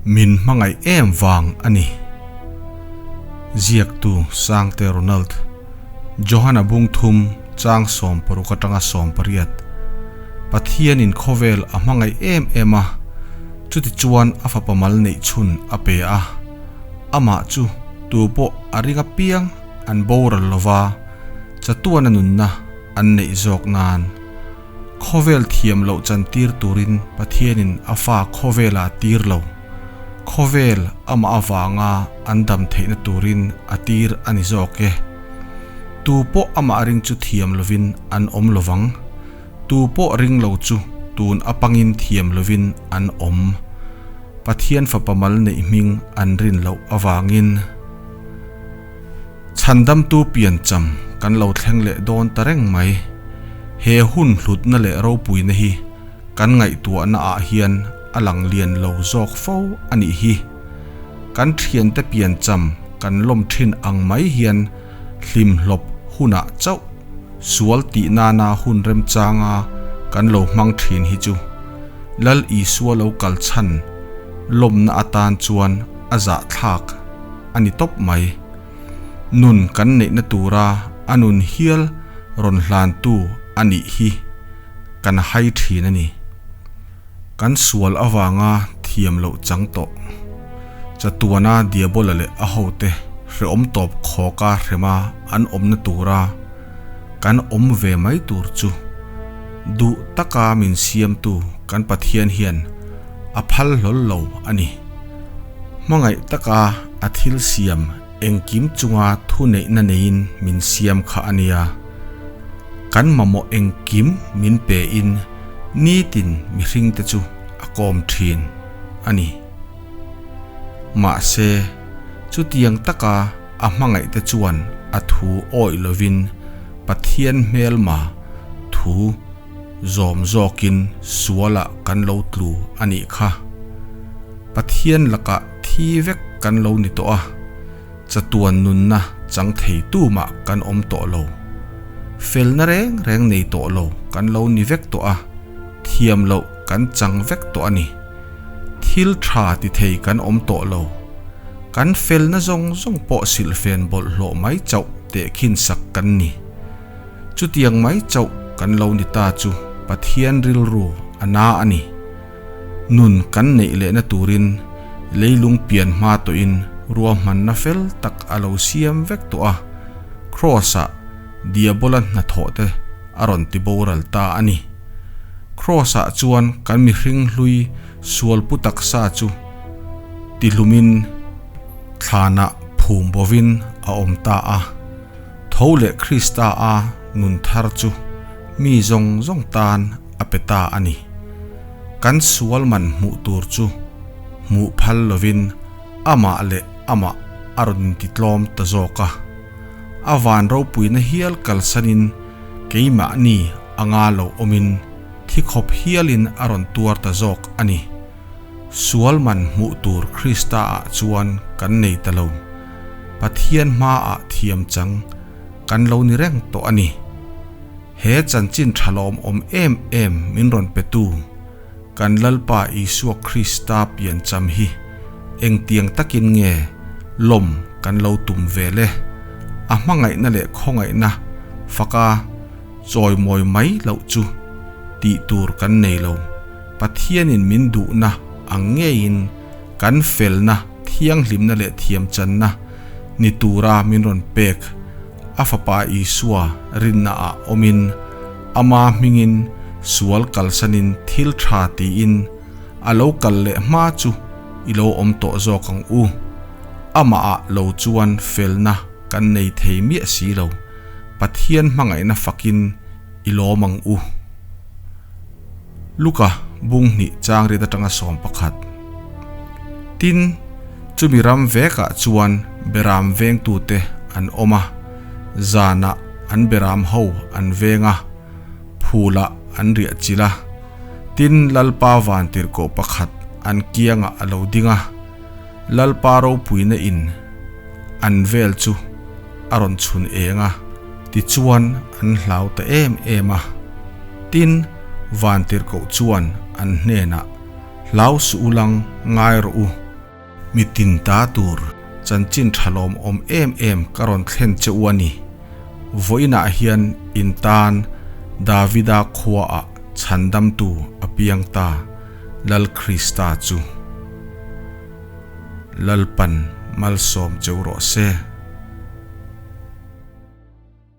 Min hmangaih em vang a ni. Ziaktu Sangte Ronald, Johana bung thum chang 60 atanga 80, Pathianin khawvel a hmangaih em em a, chuti chuan a fapa mal neih chhun a pe a, amah chu tu pawh a ring apiang an boral lova, chatuana nunna an neih zawk nan. Khawvel thiam loh chantir turin Pathianin a fa khawvela tir lo. Khawvel amah avanga an dam theihna turin a tir a ni zawk e. Tu pawh amah ring chu thiam lovin an awm lovang. Tu pawh ring lo chu tun apangin thiam lovin an awm. Pathian fapa mal neih hming an rin loh avangin. Chhandamtu piancham kan lo thleng leh dawn ta reng mai. He hun hlutna leh ropuina hi kan ngaihtuahna ah hian a lang lian lo zawk fo a nih hi. Kan thiante piancham kan lawm thin ang mai hian hlimhlawp hunah chauh sual tih nana hun remchanga kan lo hmang thin hi chu Lal Isua lo kal chhan lawmna atan chuan a zahthlak a ni tawp mai. Nun kan neihna tura a nun hial rawn hlantu a nih hi kan hai thin a ni. Kan sual avanga thiam loh chang tawh. Chatuana Diabola leh a hote hrehawm tawp khawka hrema an awmna tura kan awm ve mai tur chu duh taka min siamtu kan Pathian hian a phal hlawl lo a ni. Hmangaih taka a thil siam engkim chunga thuneihna neiin min siam kha a nia. Kan mamawh engkim min pein nitin mihringte chu a kawm thin a ni. Mahse, chutiang taka a hmangaihte chuan a thu awih lovin Pathian hmelma thu zawm zawkin sualah kan lo tlu a nih kha. Pathian lakah thi vek kan lo ni tawh a, chatuan nunna chang thei tumah kan awm tawh lo. Felna reng reng nei tawh lo kan lo ni vek tawh a, thiam loh kan chang vek tawh a ni. Thil tha ti thei kan awm tawh lo. Kan felna zawng zawng pawh silhfen bawlhhlawh mai chauh tehkhin sak kan ni. Chutiang mai chauh kan lo ni ta chu Pathian rilru a na a ni. Nun kan neih lehna turin leilung pian hma tawhin ruahmanna fel tak a lo siam vek tawh a, Kraws-ah Diabola hnathawhte a rawn ti boral ta a ni. Kraws-ah chuan kan mihring hlui sualpu taksa chu tihlumin thlanah phum bovin a awm ta a. Tho leh Krista a nun thar chu mi zawng zawng tan a pe ta a ni. Kan sual man hmuh tur chu hmuh phal lovin amah leh amah a rawn intitlawm ta zawk a. A van ropuina hial kalsanin keimahni anga lo awmin thi khawp hialin a rawn tuar ta zawk a ni. Sual man hmuh tur Krista ah chuan kan nei ta lo. Pathian hmaah thiam chang kan lo ni reng tawh a ni. He chanchin tha lawmawm em em min rawn petu kan Lalpa Isua Krista piancham hi engtiang takin nge lawm kan lo tum ve le? A hmangaihna leh khawngaihna faka chawimawi mai loh chu tih tur kan nei lo. Pathianin min duhna ang ngeiin kan felna, thianghlimna leh thiamchanna ni tura min rawn pek a Fapa Isua rinnaah awmin, ama hmingin sual kalsanin thil tha tiin a lo kal leh hma chu i lo awm tawh zawk ang u. Amahah lo chuan felna kan nei thei miah si lo. Pathian hmangaihna fakin i lawm ang u. Luka bung hnih chang riat atanga 11. Tin, chumi ram vekah chuan beram vengtute an awm a, zanah an beram ho an veng a, phulah an riah chilh a. Tin, Lalpa vantirhkoh pakhat an kiangah a lo ding a, Lalpa ropuina in an vel chu a rawn chhun eng a, tichuan an hlau ta em em a. Tin, Vantirhkoh chuan an hnenah, Hlau suh u lang, ngai rawh u. Mi tin ta tur chanchin tha lawmawm em em ka rawn thlen che u a ni. Vawiinah hian in tan Davida khuaah chhandamtu a piang ta, Lal Krista chu. Lalpan malsawm cheu rawh se.